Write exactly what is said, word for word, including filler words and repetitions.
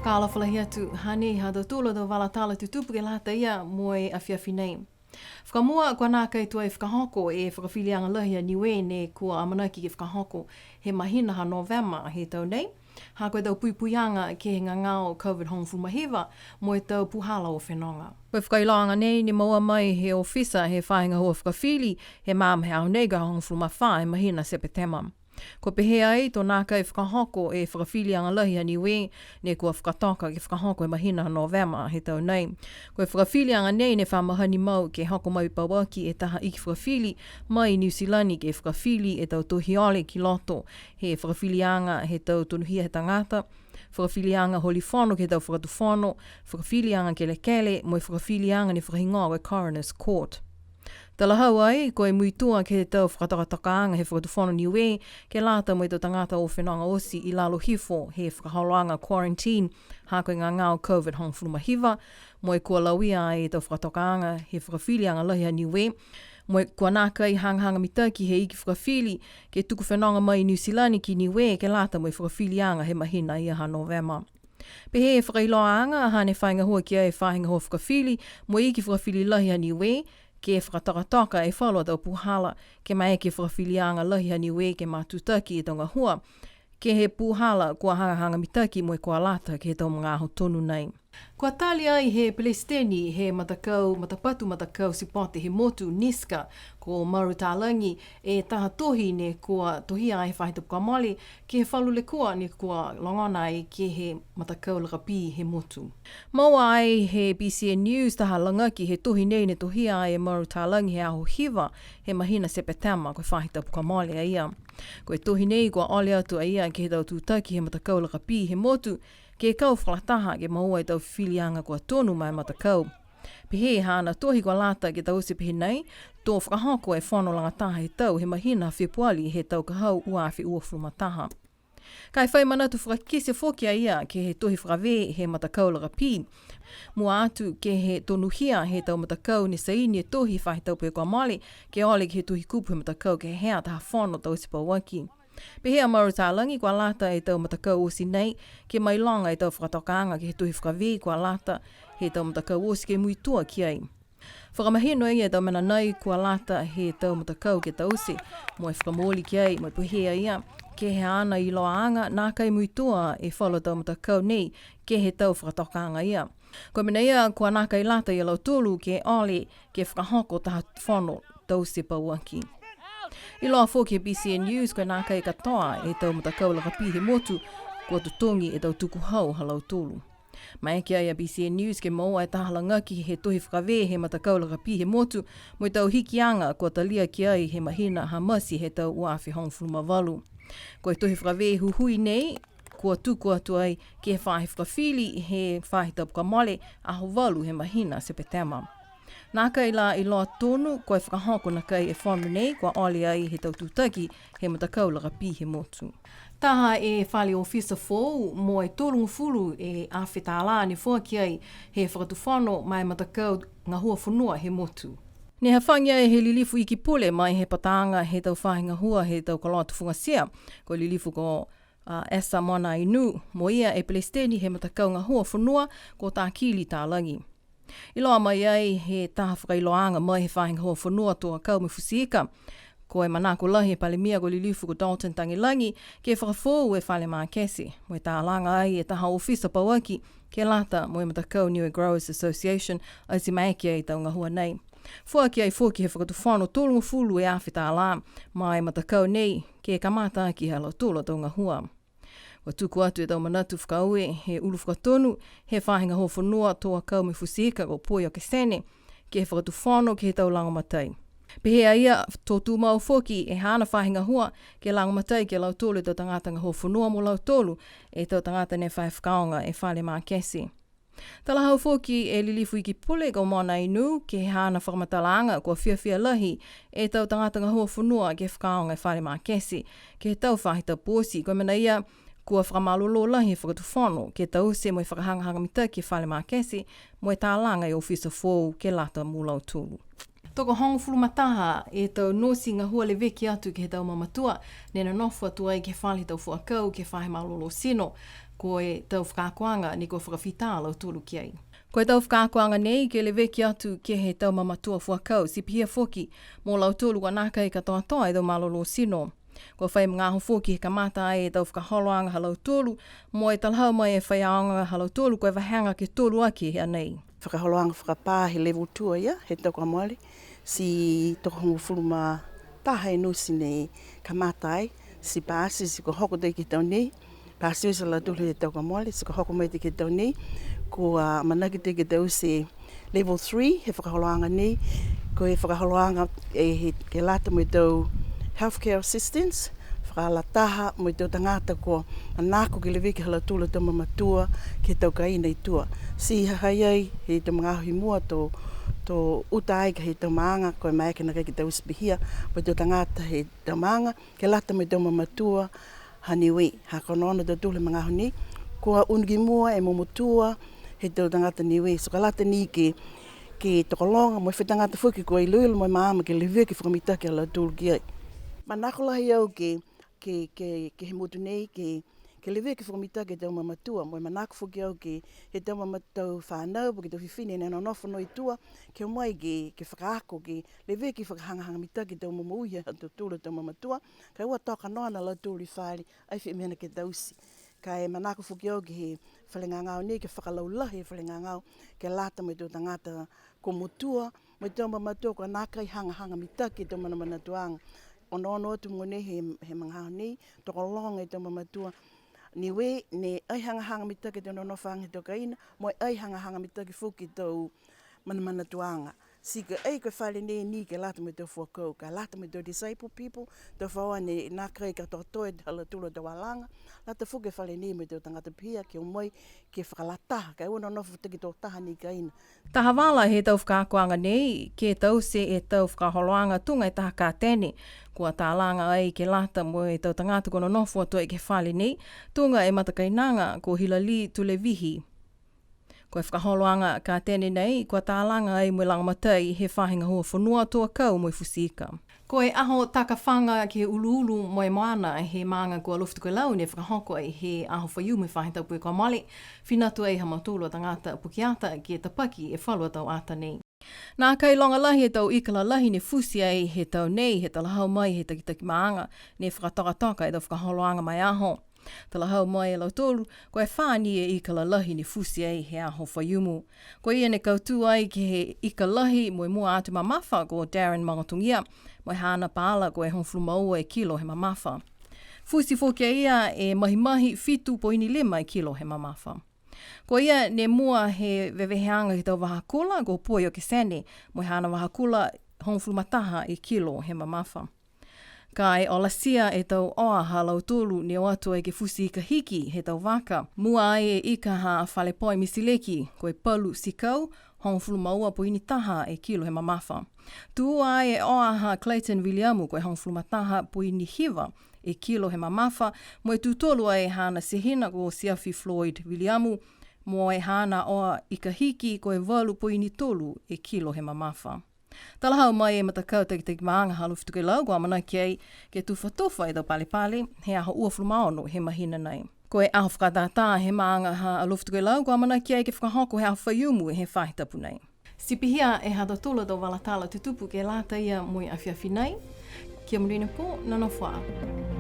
Fakaalofa lahi atu, hanei ha tautolu a tau vala tala tutupu ke lata ia mo e afiafi nei. Fakamua, kua nākai tuai fakahoko e fakafiliaga lahi a Niue ne kua amanaki ke fakahoko he mahina ha Novema he tau nei. Ha ko e tau puipuiaga ke he gagao COVID hogofulu ma hiva mo e tau puhala o fenoga. Ko e fakailoaga nei ne moua mai he ofisa he faahi gahua fakafili he magaaho nei ko e hogofulu ma fā e mahina Sepetema. Kua pehē ai to nākai fakahoko e fakafiliaga lahi a Niue ne kua fakatoka ke fakahoko he mahina Novema he tau nei. Ko e fakafiliaga nei ne fa mahani mau ke hoko mai pauaki e taha iki fakafili mai Niu Silani ke fakafili e tau tohi ole ki loto he fakafiliaga he tau tonuhia he tagata, fakafiliaga holifono ke he tau fakatufono, fakafiliaga kelekele, mo e fakafiliaga ne fakahigoa ko e Coroner's Court. Talahau ai, ko e muitua ke he tau fakatokatokaaga he fakatufono Niue, ke lata mo e tau tagata o fenoga oti i lalo hifo he fakaholoaga quarantine, ha ko e gagao COVID hogofulu ma hiva, mo e kua lauia ai e tau fakatokaaga he fakafiliaga lahi a Niue, mo e kua nākai hagahaga mitaki he iki fakafili ke tuku fenoga mai Niu Silani ki Niue ke lata mo e fakafiliaga he mahina ia ha Novema. Pehē e fakailoaaga, hane fai gahua ki ai e faahi gahua fakafili mo e iki fakafili lahi a Niue, ke fakatokatoka e falu a tau puhala, ke maeke e fakafiliaga lahi a Niue ke matutaki e tau gahua ke he puhala kua hagahaga mitaki mo e kua lata ke he tau magaaho tonu nei. Kua tali ai he Pelesiteni he matakau, matapatu matakau sipote he motu, NISCA, ko Maru Talagi, e taha tohi ne kua tohia ai he faahi tapu kua mole, ke he falu lekua ne kua logona ai ke he matakau lakapī he motu. Moua ai he BCN News taha lagaki he tohi nei ne tohia ai e Maru Talagi he aho hiva he mahina Sepetema, ko e faahi tapu kua mole a ia. Ko e tohi nei kua ole atu a ia ke he tau tutaki he matakau lakapī he motu, ke kau fakalataha ke moua e tau fifiliaga kua tonu ma e matakau. Pehē e haana tohi kua lata ke taute pehē nai, to fakahoko e fono lagataha he tau he mahina Fepuali he tau ka hau ua afe uafulu ma taha. Ka e fai manatu fakakite foki a ia ke he tohi fakavē he matakau lakapī. Mua atu ke he tonuhia he tau matakau ne saini e tohi faahi tapu kua mole, ke ole ke he tohi kupu he matakau ke he ha taha fono taute pauaki. Pehē a Maru Talagi kua lata e tau matakau oti nei ke mailoga e tau fakatokaaga ke he tohi fakavē kua lata he tau matakau oti ke muitua ki ai. Fakamahino e ia e tau mena nai kua lata he tau matakau ke taute, mo e fakamooli ki ai, mo e pehē a ia, ke he haana iloaaga, nākai muitua e falu tau matakau nei ke he tau fakatokaaga ia. Ko e mena ia kua nākai lata ia lautolu ke ole ke fakahoko taha fono taute pauaki. Iloa foki he BCN News ko e nākai katoa e tau matakau lakapī he motu kua totogi e tau tukuhau ha lautolu. Maeke ai a BCN News ke moua e taha lagaki he tohi fakavē he matakau lakapī he motu mo e tau hikiaga kua talia ki ai he mahina ha Mati he tau ua afe hogofulu ma valu. Ko e tohi fakavē huhui nei, kua tuku atu ai ke he faahi fakafili he faahi tapu kua mole, aho valu he mahina Sepetema. Nākai la iloa tonu ko e fakahoko nakai e fono nei kua ole ai he tau tutaki he matakau lakapī he motu. Taha e fale ofisa foou mo e tolugofulu e afe tālā ne foaki ai he fakatufono ma e matakau gahua fonua he motu. Ne hafagi ai he lilifu iki pule mai he pataaga he tau faahi gahua he tau koloa tufugatia, ko e lilifu ko a Esa Mona Ainuu, mo ia e Pelesiteni he matakau gahua fonua ko Takili Talagi. Iloa mai ai he taha fakailoaaga mai he faahi gahua fonua, tau akau mo e futi ika, ko e manako lahi he Palemia ko e lilifu ko Dalton Tagelagi ke fakafoou e fale makete, mo e talaga ai e taha ofisa pauaki ke lata mo e matakau Niue Growers Association, ati maeke ai e tau gahua nei. Foaki ai foki he fakatufono tolugofulu e afe tālā ma e matakau nei ke kamata aki ha lautolu a tau gahua. Kua tuku atu e tau manatu fakaaue he ulu fakatonu he faahi gahua fonua, tau akau mo e futi ika ko Poi Okesene, ke he fakatufono ke he tau lagomatai. Pehē a ia, to tumau foki e haana faahi gahua ke lagomatai ki a lautolu e tau tagata gahua fonua mo lautolu e tau tagata ne fai fakaaoga e fale makete. Talahau foki e lilifu iki pule ko Mona Ainuu ke he haana fakamatalaaga kua fiafia lahi e tau tagata gahua fonua ke fakaaoga e fale makete ke he tau faahi tapu oti, ko e mena ia kua fakamalolō lahi e fakatufono ke taute mo e fakahagahaga mitaki e fale makete mo e talaga e ofisa foou ke lata mo lautolu. Tokohogofulu ma taha e tau nosi gahua leveki atu ke he tau mamatua ne nonofo atu ai ke he fale he tau fuakau ke he faahi malolō tino. Ko e tau fakaakoaga ne kua fakafita a lautolu ki ai. Ko e tau fakaakoaga nei ke leveki atu ke he tau mamatua fuakau, ti pihia foki mo lautolu kua nākai katoatoa e tau malolō tino. Kua fai magaaho foki he kamata ai e tau fakaholoaga ha lautolu, mo e talahau mai e faiaoga ha lautolu, ko e vahega ke tolu aki a nei. Fakaholoaga fakapā he level two ia, he tau kua mole, ti tokohogofulu ma taha e nosi ne kamata ai, ti pasi, ti kua hoko atu ke he tau nei, pasi oti a lautolu he tau kua mole, ti kua hoko mai ke he tau nei, kua amanaki ke taute e level three, he fakaholoaga nei, ko e fakaholoaga e he, ke lata mo e tau healthcare assistance, fakalataha mo e tau tagata kua manako ke leveki ha lautolu a tau mamatua ke he tau kaina i tua. Ti ha ha i ai he tau magaaho i mua to, to uta ai ke he tau maaga, ko e maeke nākai ke taute pihia mo e tau tagata he tau maaga, ke lata mo e tau mamatua ha Niue, ha ko e onoono a tautolu he magaaho nei, kua unu ki mua e momotua he tau tagata Niue, so ka lata ni ke, ke tokologa mo e fai tagata foki kua iloilo mo e maama ke leveki fakamitaki a lautolu ki ai. Manako lahi au ke, ke, ke, ke he motu nei, ke, ke leveki fakamitaki e tau mamatua, mo e manako foki au ke he tau mama-, tau fanau, po ke tau fifine ne nonofo noa i tua, ke o mai ke, ke fakaako, ke leveki fakahagahaga mitaki e tau momoui ha tautolu a tau mamatua, ka e ua toka noa a lautolu i fale, ai fai mena ke taute. Ka e manako foki au ke he fale gagao nei, ke fakalaulahi e fale gagao, ke lata mo e tau tagata kua motua, mo e tau mamatua kua nākai hagahaga mitaki e tau manamanatuaga. Onoono atu mogonei he, he magaaho nei, tokologa e tau mamatua Niue, ne ai hagahaga mitaki e tau nonofoaga he tau kaina, mo e ai hagahaga mitaki foki e tau manamanatuaga. Ti ka ai ko e fale nei ni ke lata mo e tau fuakau, ka lata mo e tau disabled people, tau faoa ne nākai katoatoa e ha lautolu a tau alaga, lata foki e fale nei mo e tau tagata pihia ke o mai ke fakalataha, ka e ua nonofo takitokotaha ni kaina. Taha vala he tau fakaakoaga nei, ke taute e tau fakaholoaga tuga e taha katene, kua talaga ai ke lata mo e tau tagata kua nonofo atu ai ke he fale nei, tuga e matakainaga ko Hilali Tulevihi. Ko e fakaholoaga katene nei, kua talaga ai mo e lagomatai he faahi gahua fonua, tau akau mo e futi ika. Ko e aho takafaga ke he uluulu mo e moana he maaga ko Alofi Tokelau ne fakahoko ai he aho Faiumu he faahi tapu kua mole, fina atu ai ha mautolu a tagata pukeata ke tapaki e falu a tau ata nei. Nākai loga lahi e tau ika lalahi ne futi ai he tau nei, he talahau mai he takitaki maaga ne fakatokatoka e tau fakaholoaga ma e aho. Talahau mai e lautolu, ko e fā ni e ika lalahi ne futi ai he aho Faiumu. Ko ia ne kautū ai ke he ika lahi mo e mua atu mamafa ko Darren Magatogia, mo e haana paala ko e hogofulu ma ua e kilo he mamafa. Futi foki a ia e mahimahi, fitu poini lima e kilo he mamafa. Ko ia ne mua he veveheaga ke he tau vahakula ko Poi Okesene, mo e haana vahakula hogofulu ma taha e kilo he mamafa. Ka e olatia e tau oa ha lautolu ne o atu ai ke futi ika hiki he tau vaka. Mua ai e ika ha Falepoi Misileki, ko e Palu Sikau, hogofulu ma ua poini taha e kilo he mamafa. Tū ai e oa ha Clayton Viliamu, ko e hogofulu ma taha poini hiva e kilo he mamafa, mo e tū tolu ai haana tehina ko Siafi Floyd Viliamu, mo e haana oa ika hiki ko e valu poini tolu e kilo he mamafa. Talahau mai e matakau takitaki maaga ha Alofi Tokelau kua amanaki ai ke tufatufa e tau palepale he aho uafulu ma ono he mahina nei. Ko e aho fakatātā he maaga ha Alofi Tokelau kua amanaki ai ke fakahoko he aho Faiumu he faahi tapu nei. Ti pihia e ha tautolu a tau vala tala tutupu ke lata ia mo e afiafi nei. Kia monuina e pō, nonofo ā.